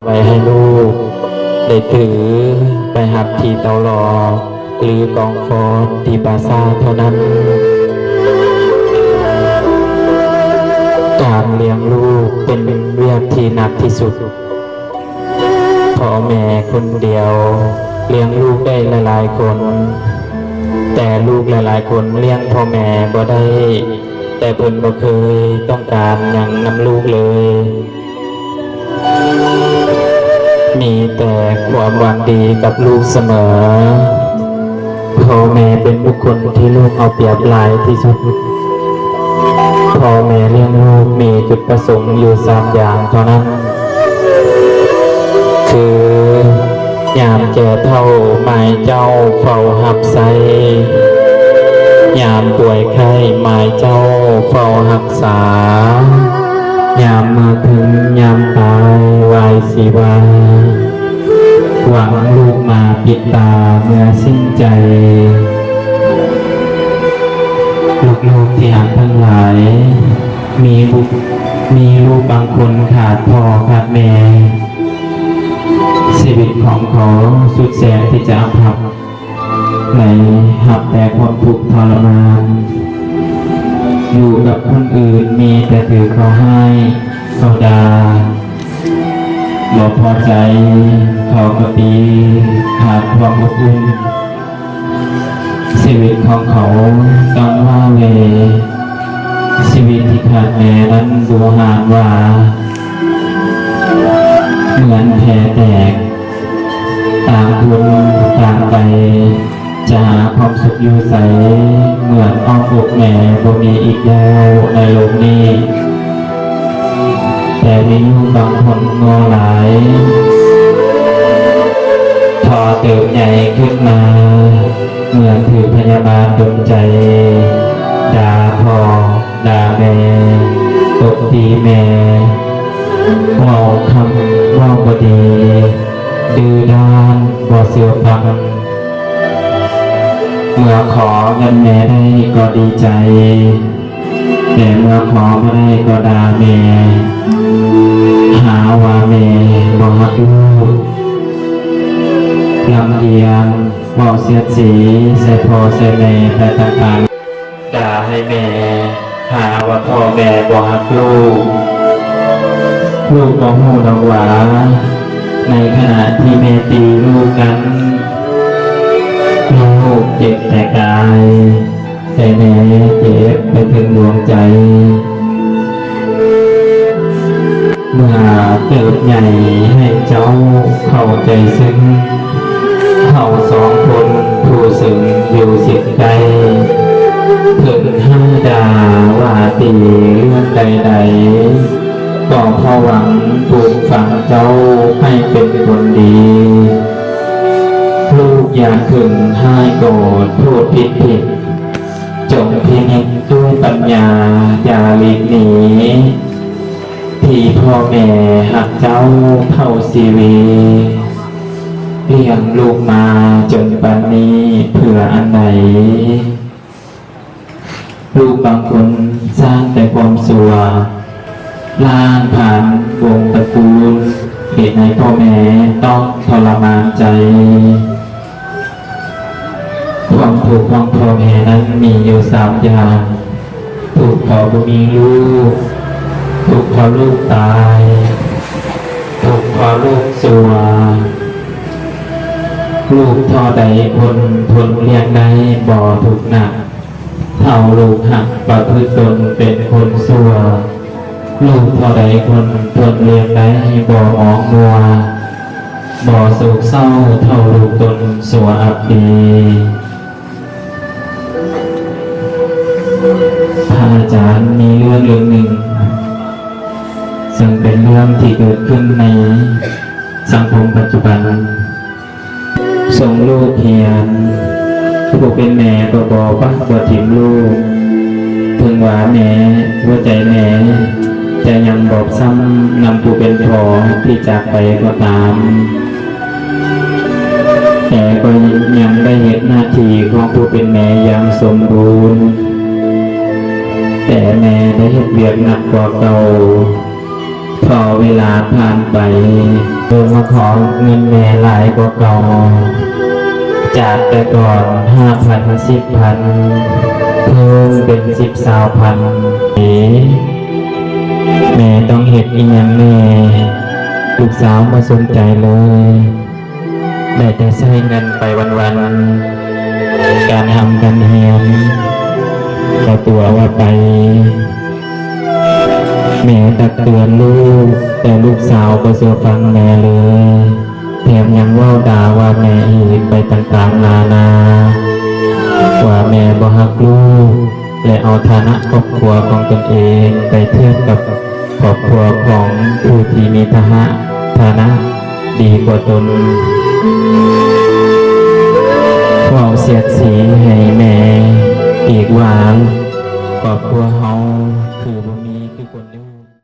ໄວ້ໃຫ້ລູກໄດ້ຖືໄປຮັບທີ່ເຕົາຫຼໍ່ ຫຼື ກອງຟອນທີ່ປ່າຊ້າເທົ່ານັ້ນ. ການລ້ຽງລູກເປັນວຽກທີ່ໜັກທີ່ສຸດ. ພໍ່ແມ່ຄົນດຽວລ້ຽງລູກໄດ້ຫຼາຍໆຄົນ, ແຕ່ລູກຫຼາຍໆຄົນລ້ຽງພໍ່ແມ່ບໍ່ໄດ້, ແຕ່ເພິ່ນບໍ່ເຄີຍຕ້ອງການຫຍັງນຳລູກເລີຍ. ມີແຕ່ຄວາມຫວັງດີກັບລູກສະເໝີ. ພໍ່ແມ່ເປັນບຸກຄົນທີ່ລູກເອົາປຽບຫຼາຍທີ່ສຸດ. ພໍ່ແມ່ລ້ຽງລູກມີຈຸດປະສົງຢູ່ສາມຢ່າງເທົ່ານັ້ນ, ຄື ຍາມແກ່ເຖົ້າໝາຍເຈົ້າເຝົ້າຮັບໃຊ້, ຍາມປ່ວຍໄຂ້ໝາຍເຈົ້າເຝົ້າຮັກສາ, ຍາມມາເຖິງຍາມຕາຍຫວາຍສີວາ, ຫວັງລູກມາປິດຕາເມື່ອສິ້ນໃຈ. ລູກໆທີ່ຮັກທັງຫຼາຍ, ມີບຸ ມີລູກບາງຄົນຂາດພໍ່ຂາດແມ່, ຊີວິດຂອງເຂົາສຸດແສນທີ່ຈະອັບພັບ ໄດ້ຮັບແຕ່ຄວາມທຸກທໍລະມານ, ຢູ່ກັບຄົນອື່ນມີແຕ່ຖືເຂົາຮ້າຍເຂົາດ່າ, ບໍ່ພໍໃຈເຂົາກໍຕີ, ຂາດຄວາມອົບອຸ່ນ. ຊີວິດຂອງເຂົາຕ້ອງວ້າເຫວ, ຊີວິດທີ່ຂາດແມ່ນັ້ນບູຮານວ່າ ເໝືອນແພແຕກ, ຕ່າງຄົນຕ່າງໄປ, ຈະຫາຄວາມສຸກຢູ່ໃສ, ເໝືອນອ້ອມອົກແມ່ບໍ່ມີອີກແລ້ວໃນໂລກນີ້. ແຕ່ມີຢູ່ບາງຄົນໂງ່ຫຼາຍ, ພໍເຕີບໃຫຍ່ຂຶ້ນມາ ເໝືອນຖືກພະຍາບາດດົນໃຈ, ດ່າພໍ່ດ່າແມ່, ຕົບຕີແມ່, ເວົ້າຄຳເວົ້າບໍ່ດີ, ດື້ດ້ານບໍ່ເຊື່ອຟັງ. ເມື່ອຂໍເງິນແມ່ໄດ້ກໍດີໃຈ, ແຕ່ເມື່ອຂໍບໍ່ໄດ້ກໍດ່າແມ່, ຫາວ່າແມ່ບໍ່ຮັກລູກ, ລຳອຽງເວົ້າສຽດສີໃສ່ພໍ່ໃສ່ແມ່ໄປຕ່າງໆ, ດ່າໃຫ້ແມ່, ຫາວ່າພໍ່ແມ່ບໍ່ຮັກລູກ. ລູກບໍ່ຮູ້ດອກວ່າ ໃນຂະນະທີ່ແມ່ຕີລູກນັ້ນ, ລູກເຈັບແຕ່ກາຍ, ແຕ່ແມ່ເຈັບໄປເຖິງດວງໃຈ. ເມື່ອເຕີບໃຫຍ່ໃຫ້ເຈົ້າເຂົ້າໃຈເຊິ່ງ, ເຮົາສອງຄົນຜູ້ເຊິ່ງຢູ່ຊິດໃກ້, ເພິ່ນຮ້າຍດ່າວ່າຕີເລື່ອງໃດໆ, ກໍເພາະຫວັງປູກຝັງເຈົ້າໃຫ້ເປັນຄົນດີ. ລູກຢ່າຂຶ້ນຮ້າຍໂກດໂທດຜິດຜິດ, ຈົ່ງພິນິດດ້ວຍປັນຍາຢ່າຫຼີກໜີ, ທີ່ພໍ່ແມ່ຮັກເຈົ້າເທົ່າຊີວິດ, ລ້ຽງລູກມາຈົນປານນີ້ເພື່ອອັນໃດ? ລູກບາງຄົນສ້າງແຕ່ຄວາມຊົ່ວ, ລ້າງຜ່ານວົງຕະກູນ, ເຮັດໃຫ້ພໍ່ແມ່ຕ້ອງທໍລະມານໃຈ. ຄວາມທຸກຂອງພໍ່ແມ່ນັ້ນມີຢູ່ສາມຢ່າງ, ທຸກເພາະບໍ່ມີລູກ, ທຸກເພາະລູກຕາຍ, ທຸກເພາະລູກຊົ່ວ. ລູກທໍ່ໃດຄົນທົນລ້ຽງໄດ້ບໍ່ທຸກໜັກ ເທົ່າລູກຫັກປະພຶດຕົນເປັນຄົນຊົ່ວ. ລູກທໍ່ໃດຄົນທົນລ້ຽງໄດ້ບໍ່ມອງມົວ, ບໍ່ໂສກເສົ້າເທົ່າລູກຕົນຊົ່ວອັບປີ. ພະອາຈານມີເລື່ອງເລື່ອງໜຶ່ງ ເຊິ່ງເປັນເລື່ອງທີ່ເກີດຂຶ້ນໃນສັງຄົມປັດຈຸບັນ. ສົ່ງລູກຮຽນ, ຜູ້ເປັນແມ່ກໍບໍ່ປະບໍ່ຖິ້ມລູກ. ເຖິງວ່າແມ່, ຫົວໃຈແມ່ຈະຍັງບອບຊ້ຳນຳຜູ້ເປັນພໍ່ທີ່ຈາກໄປກໍຕາມ, ແຕ່ກໍຍັງໄດ້ເຮັດໜ້າທີ່ຂອງຜູ້ເປັນແມ່ຢ່າງສົມບູນ, ແຕ່ແມ່ໄດ້ເຮັດວຽກໜັກກວ່າເກົ່າ, ເ ພໍເວລາຜ່ານໄປ ເພິ່ນມາຂໍເງິນແມ່ຫຼາຍກວ່າເກົ່າ. ຈາກແຕ່ກ່ອນຫ້າພັນ ສິບພັນ ເພີ່ມເປັນສິບ ຊາວພັນ. ເອ ແມ່ຕ້ອງເຮັດອີ່ຫຍັງແດ່? ລູກສາວບໍ່ສົນໃຈເລີຍ. ໄດ້ແຕ່ໃຊ້ເງິນໄປວັນໆ, ການຮ່ຳການຮຽນກໍຕົວະວ່າໄປ. ແມ່ຕັກເຕືອນລູກ, ແຕ່ລູກສາວບໍ່ເຊື່ອຟັງແມ່ເລີຍ, ແຖມຍັງເວົ້າດ່າວ່າແມ່ອີກໄປຕ່າງໆນານາ, ວ່າແມ່ບໍ່ຮັກລູກ ແລະ ເອົາຖານະຄອບຄົວຂອງຕົນເອງໄປທຽບກັບຄອບຄົວຂອງຜູ້ທີ່ມີຖານະ ຖານະດີກວ່າຕົນ. ເວົ້າສຽດສີໃຫ້ແມ່ອີກວ່າ ຄອບຄົວເຮົາຄືບໍ່